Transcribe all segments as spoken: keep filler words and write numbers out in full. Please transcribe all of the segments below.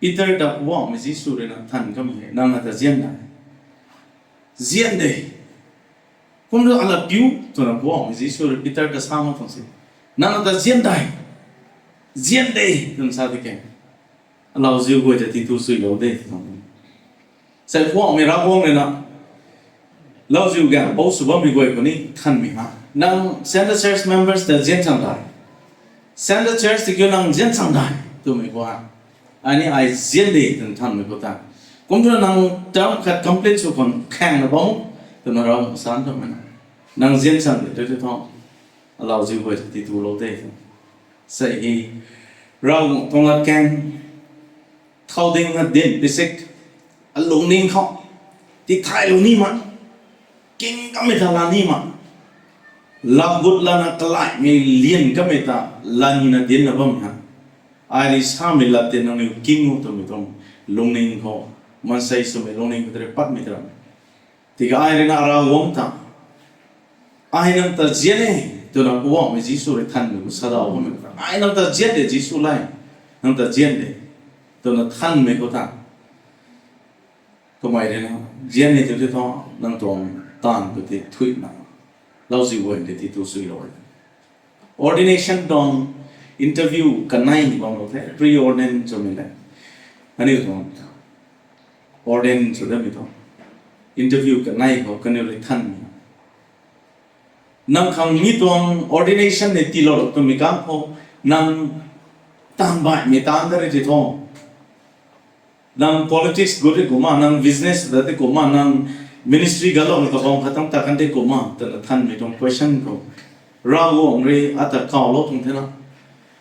Peter ta Poubauhmei Jisu rui na than kamei hei, nang na ta zian de. Zian de. Kum tu ala piu, twna Poubauhmei Jisu rui Peter ta sa ma tuang se. Nang na ta zian de. Zian de, twna sa di ke. Alauziu guay ta titu suilou de, twna. Sei Poubauhmei Ravguangc rui na lauziu gaeng pou sw bammei guay khou ni thanmei ha. Nang Central Church members ta zian chang dai. Central Church tiki nang zian chang dai twmei khou ha. Ai ni ai zian de twna thanmei khou ta. Kum twna nang term khat complete sw khang khaeng na bam twna Ravguangc san twmei na. Nang zian chang de tei tei thu. Alauziu guay ta titulou de. Sei hei Ravguangc tuang latkaeng thau ding na dinc pisik, alungning khou tithaylou ni ma, king kamei ta la ni ma, lam gut lana kalaimei lian kamei ta la nina dincna bam ha. Ai rui samei lat tei nangniw king o twmei tuang lungning khou, maansei swmei lungning khou tei patmei ta ram. Tiki ai rui na Ravguangc ta, ai nang ta zian e, twna Poubauhmei Jisu rui thanmei khou sadaw bammei khou ta, ai nang ta zian de Jisu le, nang ta zian de, twna thanmei khou ta. Kamei rui na, zian e tw tei thu, nang tuang taanv khou tei thuina, lauziu guay tei titu suilou e. Ordination tuang interview kanei ni bam lou the, preordain swmei le. Aniu tuang ordain sw damei tuang interview kanei khou kaniw rui thanmei. Nang khang mi tuang ordination ni tiilou twmei kang khou, nang taanv baihmei taanv ta rui ti thu. Nang politics gut tei kumna, nang business ta tei kumna, nang ministry galouna kabam khat tang ta kan tei kumna, twna thanmei tuang question khou, Ravguangc rui ata kawlou tuang thena,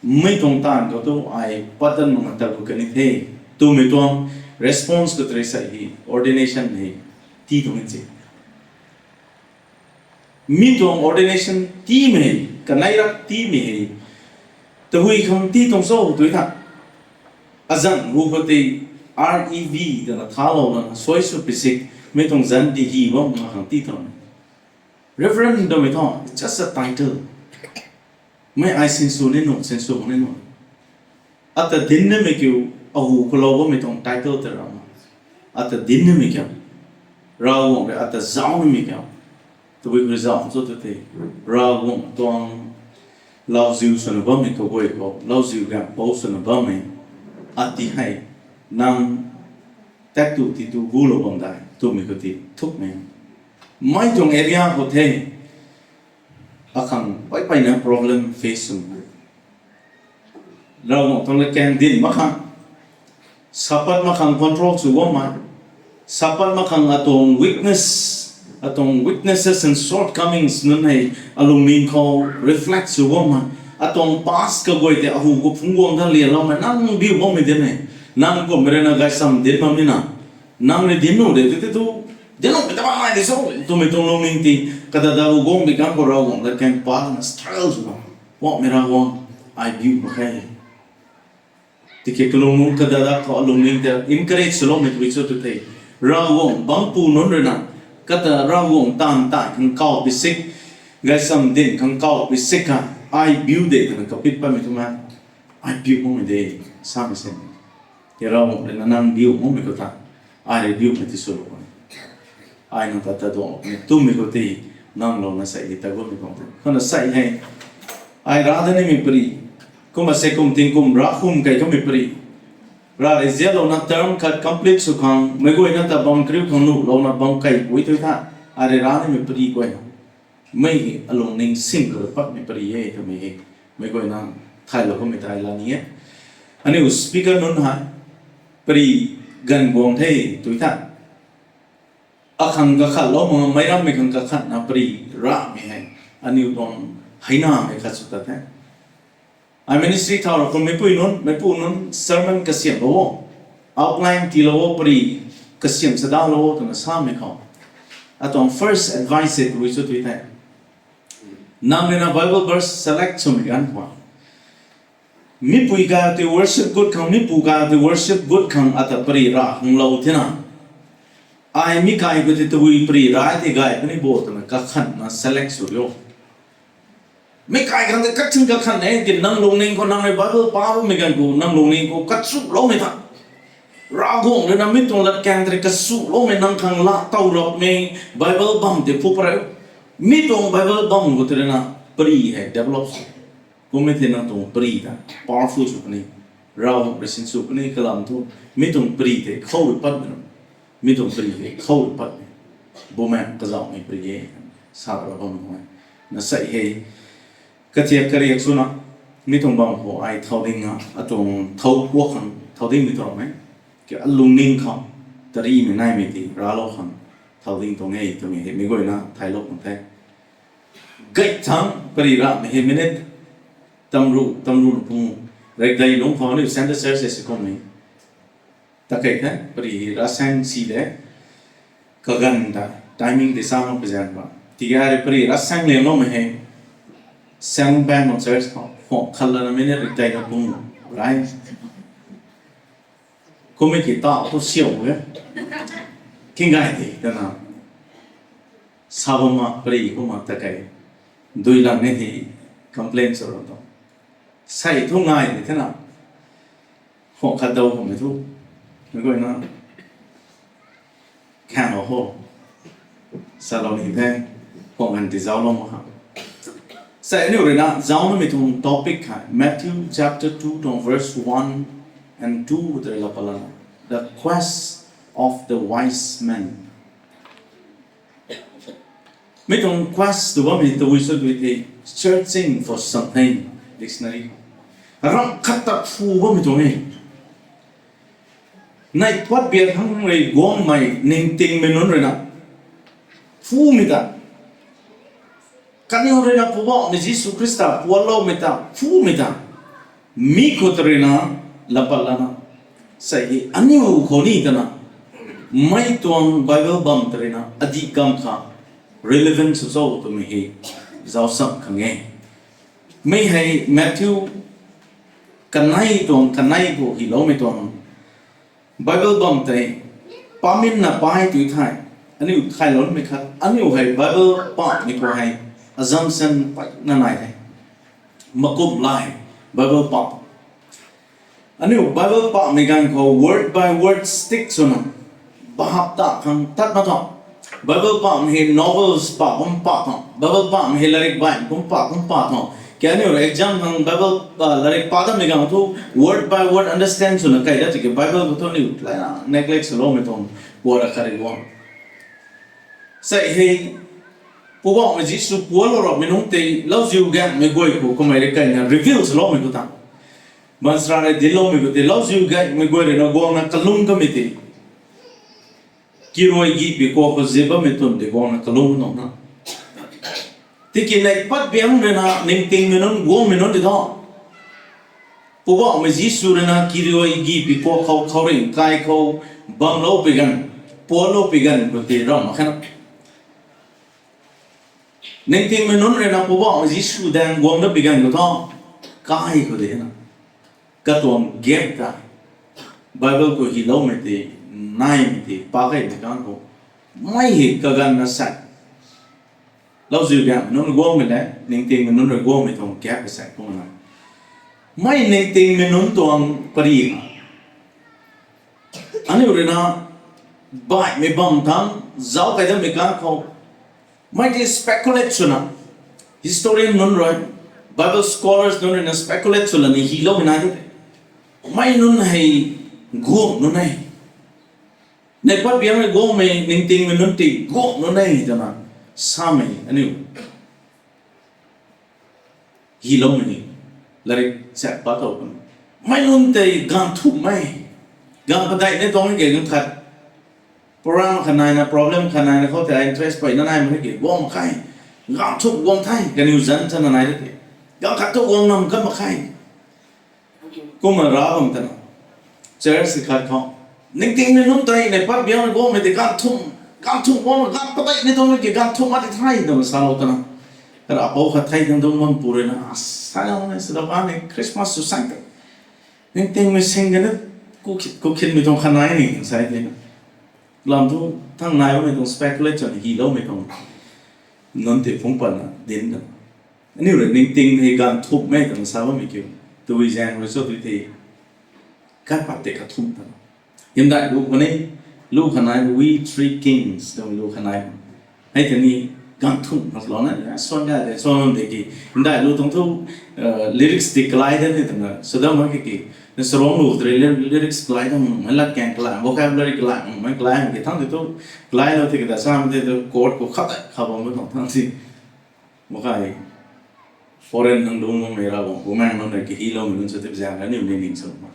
mei tuang taanv khou tu ai patdan mak ta gu kan ni the, twmei tuang response khou tei sei hei ordination hei tii tuang se. Mi tuang ordination tiimei, kanei rak tiimei hei, tahui khang tii tuang cho tw tha. Azanc hu khou tei R E V twna thalou lana suai sw pisik, mi tuang zanc tei hi bam mak khang tii tuang. Reverend twmei thu, it's just a title. Mei ai sinsw ni nu, sinsw ni nu. Ata dinc nimei kiu, ahu khou lou bammei tuang title tei ram. Ata dinc nimei kiu, Ravguangc rui ata zauc nimei kiu, tabui khou rui zauc cho tw tei, Ravguangc tuang lauziu swna bammei kaguay khou, lauziu gaeng pou swna bammei, ati hei, nang tak tu titu gulou bam dai twmei khou ti thukmei. Mei tuang area khou the, akhang pei peyna problem face sw Ravguangc tuang latkaeng dinc mak khang, Sabbath mak khang control sw bammei, Sabbath mak khang atuang weakness, atuang weaknesses and shortcomings nunc hei alungning khou reflect sw bammei, atuang past kaguay tei ahu khou phungc guang tha lianloumei, nang biu bammei dinc e, nang kummei rui na gaychamv dinc bam nina, nang rui dinc nu de tei tei tu, dinc numei ta bammei de cho twmei tuang lungning ti, kadada hu guangmei kang khou Ravguangc latkaeng paana struggle sw bam, Poubauhmei Ravguangc, ai biu mak khe. Tiki kalung nunc kadada khou alungning tei encourage swloumei tabui cho tw tei, Ravguangc bangcpu nunc rui na, kata Ravguangc taanv tai khang kaw pisik, gaychamv dinc khang kaw pisik kha, ai biu de twna kapit patmei thu ma, ai biu makmei de, samei se. Tei Ravguangc rui na nang biu makmei khou ta, ai rui biumei ti swlou e. Ai nang ta ta duangloumei twmei khou tei, nang louna sei hei ta gummei tuang the. Khouna sei hei, ai ra da nimei pary, kumna sei kum tingkum ra khum kei kamei pary, ra rui zianlouna term khat complete sw khang, meic guayna ta bam kariu khang nuhlouna bam kei pui tw tha, ai rui ra nimei pary guay. Mei hei alungning sing khou patmei pary e twmei hei, meic guayna thaylou kamei tei la ni e. Aniu speaker nunc hei, pary ganv guang the tw tha. Akhang kakhatlou mak, meic rammei khang kakhatna pary ramei hei, aniu tuang heinamei khat sw ta the. Ai ministry thau ra khou meicpui nunc, meicpu nunc sermon kasiamhlou o, outline tiilou o, pary kasiam sadalou o twna samei khou, atuang first advice hei tabui cho tw tei, nang rui na Bible verse select swmei ganv khou, mipui ka tei worship gut khang, mipu ka tei worship gut khang ata pary ra khang lou thena, ai mi kai khou tei tabui pary ra tei gay puni bo twna kakhanna select sw rio. Mi kai khang tei kachun kakhan e, ki nang lungning khou nang rui Bible pa bammei ganv khou nang lungning khou kachuloumei tha, Ravguangc rui na mi tuang latkaeng tei kasuloumei nang khang la tow rapmei Bible bam tei phu pary. Mi tuang Bible bam khou tei rui na pary hei develop sw. Kummei thei nang tuang pary ta powerful sw puni, Ravguangc rui sinsw puni kalam thu, mi tuang pary tei khou rui patmei, mi tuang pary tei khou rui patmei, Bumaengh kazauhmei pary e, sa ra bam e. Na sei hei, kathiak kariak swna, mi tuang bam khou ai thau ding a, atuang thau kuak khang thau dingmei tuang e. Ki alungning khou, tarimei naimei ti raclou khang thau ding tuang e twmei hei meic guayna thaylou khang the. Gay thangc pary ramei hei minute tamru, tamru na pung, Rekdei lungc khou aniu Centre Church hei si kummei ta kei the, pary hei ravsaeng si de, kaganv ta, timing tei sa mak pui zaeng ba. Tiki ai rui pary ravsaeng liangloumei hei, Saengbaeng Church khou, khou khat lana minute Rekdei na pung, right? Kummei ki ta thu siau e. King gay de, tana. Sa bam ma, pary kumna ta kei. Dui lang ni hei complain sw ro tu. Sei thu ngai de thena. Khou khat dau kummei thu. Meic guayna khang ho. Salou ni the. Khou ngan ti zauclou mak ha. Sei aniu rui na zauc namei tuang topic hei Matthew chapter two tuang verse one and two tei la palana. The quest of the wise men. Mi tuang quest tw bammei tabui sw tui thei searching for something, dictionary. Ramh khat ta phu bammei tuang e. Neih pat biak thangc rui guangmei ningtingmei nunc rui na phumei ta, kaniw rui na Poubauhmei Jisu Khrista pualoumei ta phumei ta, mi khou ta rui na lapat lana, sei hei aniu khou ni tana, mei tuang Bible bam ta rui na adih kam kha relevant sw cho twmei hei zauc sam khang e. Mi hei Matthew kanei tuang, kanei khou hyloumei tuang Bible bam tei paminna pai tui thei, aniu thayloumei khat, aniu hei Bible pamei khou hei assumption peyna nai the. Makumh lai, Bible pam. Aniu Bible pamei ganv khou word by word stick swna, bahap ta khang tat ma tho. Bible pamei hei novels pa kum pa tho. Bible pamei hei latrik baih kum pa kum pa tho. Kaniw rui exam khang Bible, latrik pa datmei ganv thu word by word understand swna kai dat tiki Bible khou thu aniu neglect swloumei tuang puara khat rui guang. Sei hei, Poubauhmei Jisu pualou rapmei nunc tei lauziu gaengmei guay khou kamei rui kaina reveal swloumei khou ta, baanchara rui dincloumei khou tei lauziu gaengmei guay rui na guangna kalung kamei tei, kiruai gihpui kuak khou zip bammei twn tei guangna kalung nuna. Tiki neih pat biak rui na ningtingmei nunc guangmei nunc tei thu, Poubauhmei Jisu rui na kiruai gihpui kuak khou khouringh kai khou bamlou pui ganv, pualou pui ganv khou tei ram mak khe na. Ningtingmei nunc rui na Poubauhmei Jisu daeng guang dat pui ganv khou thu, kai khou de na, katuang gap ta, Bible khou hyloumei tei, naimei tei pa kaimei ganv khou, mei hei kaganvna sa, lauziu gaengmei nunc guangmei le ningtingmei nunc rui guangmei tuang gap sa kumna, mei ningtingmei nunc tuang pary aniu rui na baihmei bam thangc zauc kai datmei ganv khou, mei tei speculate swna, historian nunc rui, Bible scholars nunc rui na speculate swna ni hyloumei nai de, mei nunc hei guang nunc e, neih pat biak rui guangmei ningtingmei nunc tei guang nunc e twna samei aniu hyloumei ni, latrik sa pat tow kan, mei nunc tei gaanv thumhmei, gaanv padeih ni tuang ke, gaanv khat program khat naina, problem khat naina khou tei interest peyna naimei ki guang mak khe, gaanv thumh guang the, kaniw zanc chana nai de, gaanv khat thu guang nam kan mak khe. Kumna ra bam tana, church khat khou, ningtingmei nunc tei neih pat biak rui guangmei tei gaanv thumh, gaanv thumh guang, gaanv padeih ni tuang ki gaanv thumh mak ti the twna salou tana, kara pou khat thei tang dungc bam pu rui na, asai ni sw da ba ni Christmas sw sang tei, ningtingmei sing kani, ku khinmei tuang khat nai ni sa e tei na, lam thu thang nai bammei tuang speculate chwn hyloumei tuang nunc tei phungc patna dinc tana, aniu rui ningting hei gaanv thumhmei twna sa bammei kiu, tabui zaeng rui cho tui thei, kat pat tei kathumh tana, Hymdaih lu khatni, lu khatni We Three Kings twmei lu khatni. Hei tei ni ganv thumh na lou na, suan gay de, suan de ki. Hymdaih lu tuang thu, lyrics tei kalai de ni twna, sw dam mak ki ki. Na sarong lu tei lyrics kalai dam, mei lat kaeng kalai, vocabulary kalai, mei kalai ki thang tei thu, kalai lou tei kata sam tei thu chord khou khat tei kha bam tuang thang si. Makai, foreign nang lungc makmei Ravguangc Bumaengh nunc rui kahylou mei nunc sw tip zaeng aniu ni ning sw ma.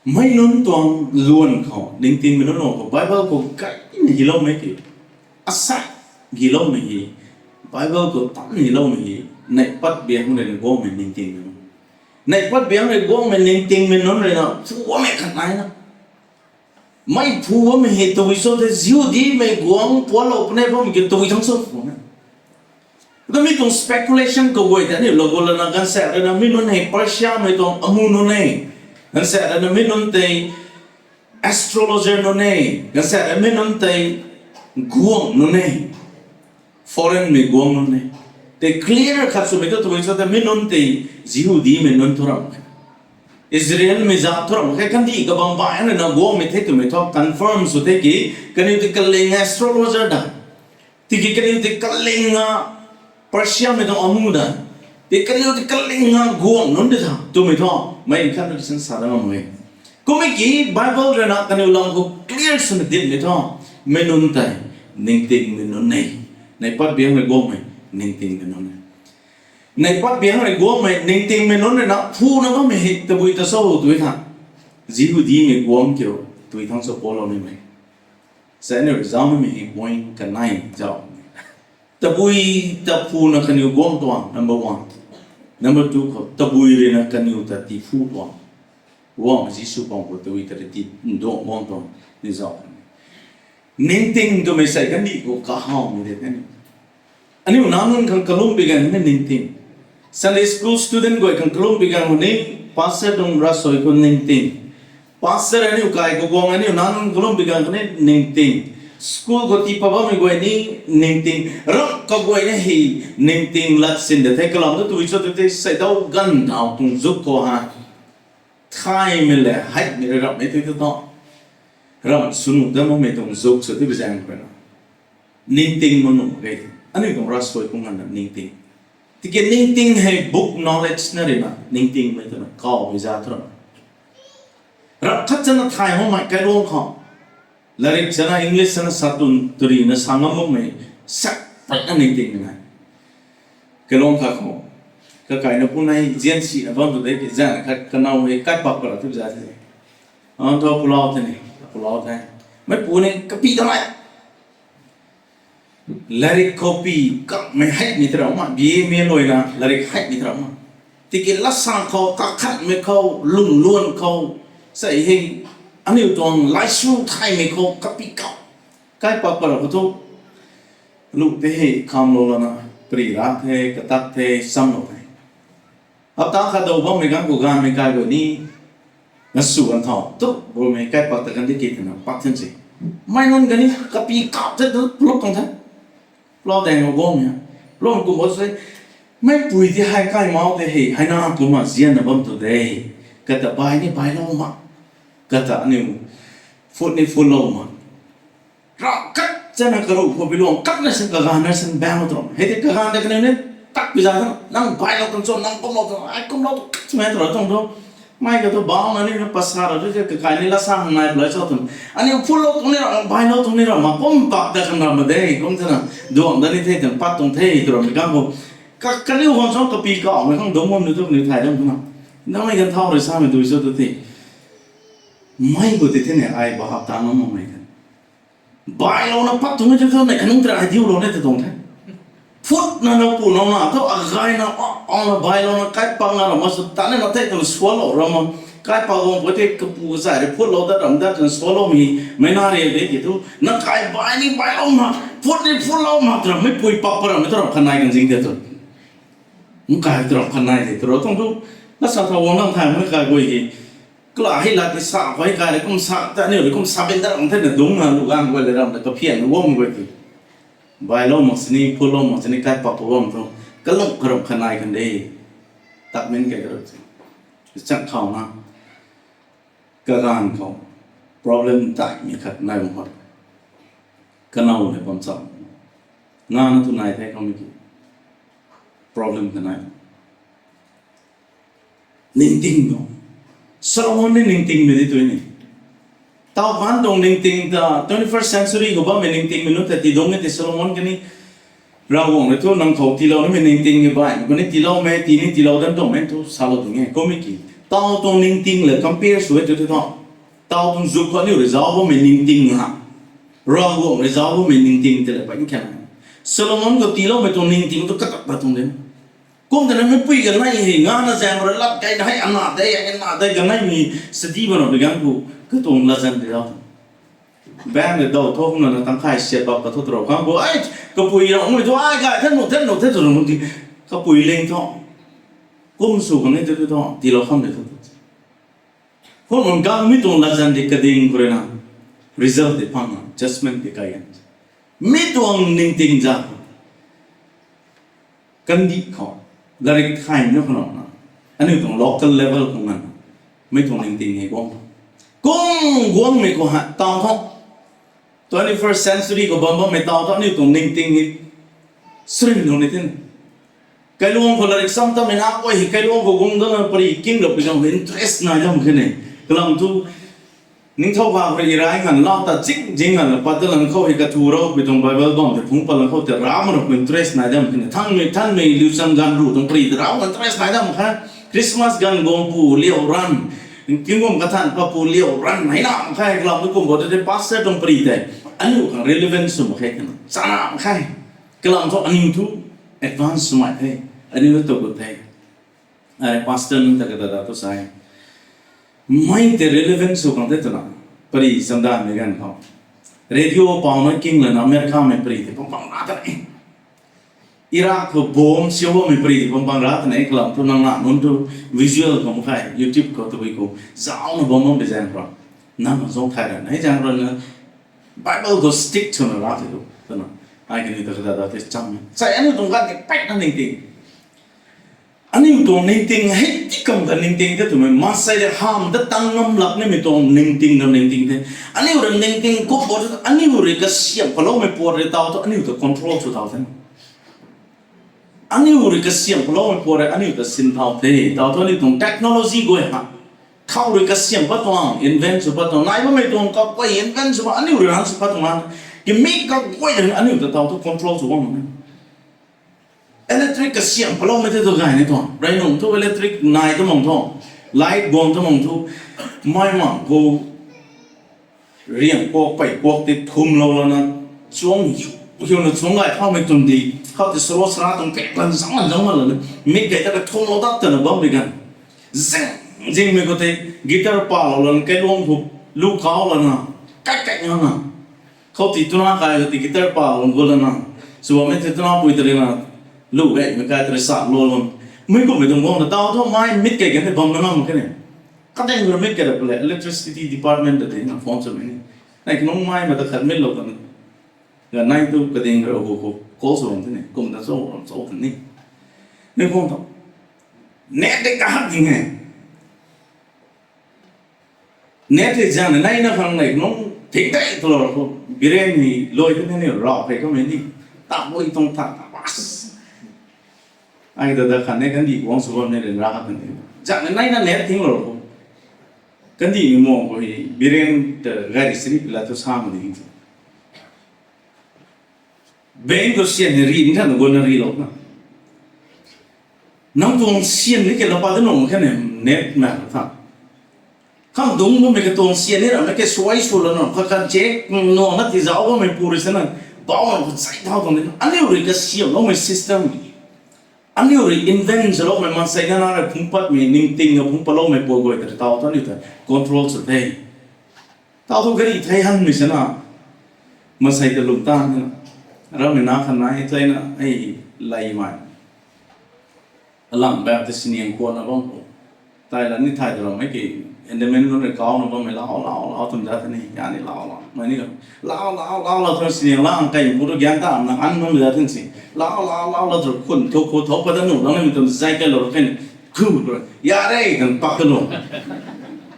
Mei nunc tuang luan khou, ningtingmei nunc luan khou, Bible khou gayna hyloumei ki. Asaekc hyloumei hei, Bible khou tanna hyloumei hei, neih pat biang rui na guangmei ningtingmei nunc. Neih pat biang rui guangmei ningtingmei nunc rui na, phu bammei khat nai na. Mei phu bammei hei tabui cho tei Jihudimei guangc puanclou puni bammei ki tabui thang cho phu na. Ata mi tuang speculation kaguay tei aniu lou gu lana gaanvsaekc rui na mi nunc hei Persiamei tuang amu nunc e. Gaanvsaekc rui na mi nunc tei astrologer nunc e. Gaanvsaekc rui mi nunc tei guangc nunc e. Foreignmei guangc nunc e. Tei clear khat swmei thu tabui cho tei mi nunc tei Jihudimei nunc thu ram khe. Israelmei zat thu ram khe, kandih kabam baih rui na guangmei the twmei thu confirm sw the ki, kaniw tei kaling astrologer da. Tiki kaniw tei kaling a Persiamei tuang amu da. Tei kaniw tei kaling a guangc nunc de tha twmei thu, mei khat na san sa da ngam e. Kummei ki Bible rui na kaniw lam khou clear swna dinmei thu, mei nunc tei ningtingmei nunc e. Neih pat biang rui guangmei ningtingmei nunc e. Neih pat biang rui guangmei ningtingmei nunc rui na phuna bammei hei tabui ta cho tw tha. Jihudimei guangc kiu tw thang cho puanclou nimei. Sa aniu rui zauc nimei hei point kanei zauc. Tabui ta phuna kaniw guangc tuang, number one. Number two khou, tabui rui na kaniw ta tii phu tuang. Guangc Jisu pang khou tabui ta rui tii nduang guangc tuang, ni zauc. Ningting twmei sei kandih khou kahawmei de kaniw. Aniu nac nunc khang kalum pi ganv khou ni ningting. Sunday school student guay khang kalum pi ganv khou ni, pastor tuang ravsuai khou ningting. Pastor aniu kai khou guang aniu nac nunc kalum pi ganv khou ni ningting. School khou tii pat bammei guay ni ningting. Ram kaguay ni hei ningting lat sin de the kalam tu tw cho tei tei sei dau ganv thau tuang zuk khou ha. Thaymei le heimei rui ramhmei tei tu tho. Ram sw nuh dat makmei tuang zuk sw tei bi zaeng khou rui na. Ningting mak nuh mak ge. Aniu tuang ravsuai khou nganvna ningting. Tiki ningting hei book knowledge na rui na, ningtingmei twna kawmei zat thu ram. Ram khat chana thay makmei kailuang khou. Latrik chana English chana sa tun turi na sa ngam makmei sak pat na ningtingmei nai. Kailuang khat khou. Kakaina pu nei zian sina bam tu de ki zana khat kanow hei kaipak para tu za the. Ang thu pulau the ni, pulau the. Mei pu ni kapi ta nai. Latrik khou pi kakmei heimei tei ram ma, B A M A luaina latrik heimei tei ram ma. Tiki latsaeng khou, kakhatmei khou, lungluan khou, sei hei, aniu tuang laisu thaymei khou kapi kak. Kaipak para khou thu, lu tei hei khamlou lana, pari ra the, katak the, chamlou the. Hapta khat dou bammei ganv khou gaanvmei kai guay ni, na sw kan thau, tu, bumei kaipak ta kan di ki twna pat than se. Mei nunc kani kapi kak the tu, puluk tuang the. Pulau daeng khou guangmei ha. Pulau kum bo se, meipui tei hei kai mau tei hei, hei na kumna zianna bam tu de. Kata bai ni bailou ma. Kata aniu, phut ni phutlou ma. Ram khat chana karuh khou biluang khat na sin kaganv na sin bang tuang. Hei tei kaganv tei kaniw ni tak pi za tuang. Nang bailou tuang cho, nang kumlou tuang, ai kumlou khat swmei tu ra tuang tu. Mei ka tu bau na ni na pasa ra tu, kakai ni latsaeng nai pulai cho tuang. Aniu phutlou tuang ni ra, bailou tuang ni ra, ma kum pak ta kan ra ma de, kum twna, duang da ni the, tan pat tuang the, tu ra mi kang khou. Ka, kaniw khang chang kapi kak, mei khang dungc bam ni tu, kaniw thay dam twna. Nang mei kan thau rui samei dui cho tu the. Mei khou tei the ni, ai bahap ta ngam makmei kan. Bailouna pat tuang e tei thu, nei kanung tei ai diulou ne tei tuang the. Phutna na pu nau na thu, agayna, a, ana bailouna, kaipakna ra ma sw ta ne na the twna sualou ra ma. Kaipak guang pui tei kapu kazay rui phutlou dat ram dat twna sualoumei, mei na ri de ki thu, na kai bai ni bailou ma, phut ni phutlou ma twna, meipui pak pa rammei thu ram khat nai kan zing de tu. Nkai tu ram khat nai de tu ra tuang tu, na sa tha guang lang thay mei kai guay hei. Kala hei lat ni sa khou hei kai rui kum sa, ta aniu rui kum sa bin dat ram thena dungcna lu gang guay le ram ta kaphian na guang guay tei. Bailou mak sini, phutlou mak sini, kaipak pa guang thu. Kalung karam khat nai kan de. Takmei kai karam. Chang khou na. Kaganv khou problem taimei khat nai bam khou, kanow le bam cham, ngana tu nai the kamei ki problem kanai. Ningting no. Solomon ni ningtingmei di tu ni. Taw kan tuang ningting ta twenty-first century khou bammei ningtingmei nunc ta ti dungc e ti Solomon kani. Ravguangc rui thu nang khou tiilou nimei ningting e bai, kani tiiloumei, ti ni tiilou dan tuangmei thu salou ding e. Kumei ki, taw tuang ningting le compare sw e tu thu. Taw tuang zuk khou aniu rui zauc bammei ningting ha. Ravguangc rui zauc bammei ningting tei le pai khe. Solomon khou tiiloumei tuang ningting tu katak ta tuang de. Kum tana mipui kanei hei, ngana zaeng rui lat kai na hei, ana dei, ana dei kaneimei, sadi bana bi ganv khou, katuang latzan di zauc. Bank le daw tho kumna na tangkhay siat bap ka thu tw rau khang khou, ai, kapui rau mui thu, ai, gay, then nu, then nu, then nu, di, kapui ling thu. Kum sw khang ni tu thu, tiilou kham de thu. Khou nang gang mi tuang latzan di kading khou rui na, result di phang na, judgment di kai gan. Mi tuang ningting za. Kandih khou, larik thaymei khou na, aniu tuang local level khou ngan, mei tuang ningting hei guang. Kum guangmei khou ha, taw tho. Twenty-first century khou bam bammei taw tho, aniu tuang ningting hei, srim nung ni tin. Kailuang khou larik sam tamei na, oi, kailuang khou guang dana pari king rap pi zang interest nai dam khe ne. Kalam thu, ningthau ga khou irai ngan lau ta zing zing ngan pat da lan khou hei kathu rau pi tuang Bible bam tei phungc pat lan khou tei ram rap interest nai dam khe ne. Thanmei, thanmei liu chang gan ru tuang pari tei rau interest nai dam khe. Christmas gan guang pu liau ran, tingkum kathan pa pu liau ran hei na khe, kalam thu kum bo tei pastor tuang pari tei aniu khang relevant sw mak khe na. Chana mak khe. Kalam thu aniu thu advance swmei the, aniu thu tau gut the. Ai pastor nunc ta kadada tu sa e. Mei tei relevant sw khang the twna, pari chamdanmei ganv khou, radio pau na king lana Americamei pari tei pang pang ra ta ne. Iraq khou bomb siu bammei pari tei pang pang ra ta ne, kalam thu nang na nunc thu visual khou mak khe, YouTube khou tabui khou zauna bam bam bi zaeng khou, nang na zauc thay ra ne, zaeng khou na Bible khou stick swna ra the tu twna, ai kaniw ta kadada tei cham e. Sai aniu tuang gan ni peyna ningting. Aniu tuang ningting hei ti kam kha ningting the twmei, maansei rui hamh ta tang ngam lak nimei tuang ningting ra ningting the. Aniu rui ningting kup bo thu, aniu rui kasiamh paloumei puat rui taw thu, aniu ta control sw taw the. Aniu rui kasiamh paloumei puat rui aniu ta sin thau the. Taw thu aniu tuang technology guay ha, khou rui kasiamh pat tuang, invent sw pat tuang, nai bammei tuang kaguay invent sw pat, aniu rui ran sw pat tuang na, kimi kaguay rui aniu ta taw thu control sw bam e. Electric kasiamh paloumei the tu gay ni tuang. Rey nung thu electric nai ta mang thu, light guang ta mang thu, mei mang khou riang kuak pey kuak tei thumlou lana, chuang hiu hiuna chuang gay thaumei twn di, khou tei salo sara tuang pek lan zang lan zang lan lana, mik kei ta ka thumlou dat twna bam bi ganv. Zing, zingmei khou tei guitar palou lana, kailuang khou lu kau lana, kai kai ngana. Khou tei twna kai khou tei guitar palou gu lana, sw bammei tei twna pui tei rina, lu gaymei kai tei rui sa lou lana. Mei kummei tuang guang ta taw thu mei mit kei kan tei bam na ngam khe ne. Kadeng rui mit kei ra pale, electricity department ta tei na phone swmei ni. Nai kanung mei mata khat mitlou kan. Ganei tu kading rui hu hu call sw bam the ni, kum ta cho ram cho kan ni. Ni khou ta, net tei kahak ding e. Net tei zang neina khang nei nung thing tei twlou khou, Biren ni loi the ni rau phey kamei ni. Ta bui tuang ta ta bas. Ai ta da khan ne kandih guang sw bam ni ryanra khat kan ni. Zang neina net thinglou khou, kandihmei muang khou hei Biren ta gari sini pila thu sa mak ding. Bank khou sian hei ri ni than guang na rilou na. Nang tuang sian ni kei la pat da nuh khe ne, net mak tha. Khang dungc bammei katuang sian ni ramei kei suai sw lana, kha khan che, nuang na tizauc bammei pu rui sana, bauh na khou chai thau tuang ni, aniu rui kasiamhloumei system, aniu rui invent swloumei maansei na na rui phungc patmei, ningting na phungc patloumei pu guay ta taw thu aniu ta control sw the. Taw thu gari thei hanmei sana, maansei ta lungtan na, ramei na khan nai tei na, ei, leymei. Alang bam tei siniang kuanna bam khou, tei la ni thay ta ramei ki, enderman nunc rui kauna bammei lau lau lau twm za the ni, ya ni lau lau mei ni, lau lau lau lau twna siniang lang kai pu tu gyan ta na an nunc za the si, lau lau lau lau tw khun thu khou thou pat da nuh lang nimei twm zay kailou khe ni, khu rui ya re kan pak kalung.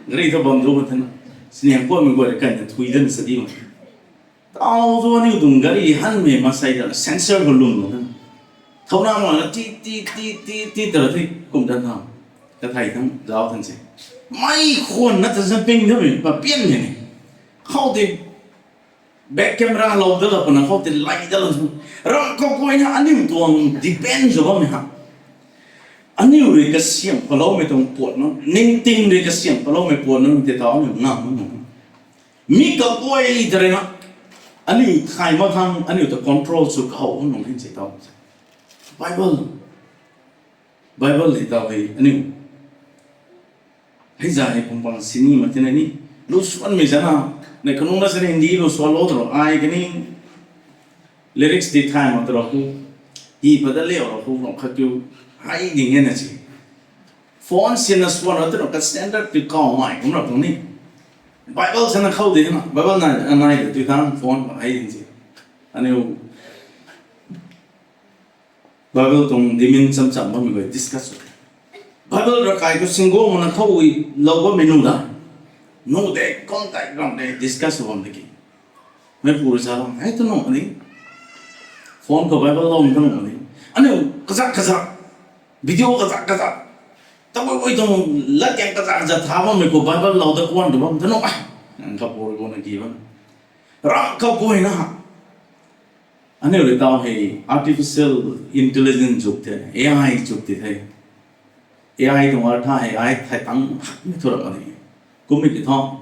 Gari thu bam du ma thena. Siniang kuanmei guay kaina thui dan sa di ma. Tau tu aniu tuang gari hanmei maansei ta sensor khou lum lou thena. Thouna ma na ti ti ti ti ti ta ti kum dan tha. Kathei thang zauc than se. Mei khwan na ta zan ping da mei pa pian mei ni. Khou tei back camera lou da la puna khou tei lai da la. Ram khou guayna aniu tuang depend sw bammei ha. Aniu rui kasiam paloumei tuang puat na, ningting rui kasiam paloumei puat na, tei tau aniu ngam na nung. Mi kaguay ta rui na, aniu thay mak khang, aniu ta control sw kahou nung hin se tau. Bible, Bible hei tau hei aniu. Hei za hei pum pang sini ma tina ni. Lu suanmei zana, nei kanung na sini Hindi lu suan lou tro, ai kani lyrics ti thay mak tro ku. Hi pada leo ro ku, ram khat kiu. Hei ding e na si. Phone sina suan ro tro ka standard ti kau mai kum ra pung ni. Bible sana khou de na, Bible na, anai de tu thang phone ma hei ding si. Aniu Bible tuang dimin cham cham bammei guay discuss sw. Bible rakai khou singgo mana khou ui lou bammei nu da. Nu de, kum tei ram de discuss sw bam de ki. Mei pu rui sa bam, hei tu nu ma ni. Phone khou Bible lou tu nu ma ni. Aniu kazak kazak. Video kazak kazak. Tabui bui tuang lat kang kazak kazak tha bammei khou Bible lou da kuan tu bam tu nu ma. Nang kapu rui gu na ki bam. Ram khou guayna. Aniu rui tau hei artificial intelligence zuk the, A I zuk ti the. A I tuang artha hei ai thei tang hakmei thu ram ani. Kummei ki tho.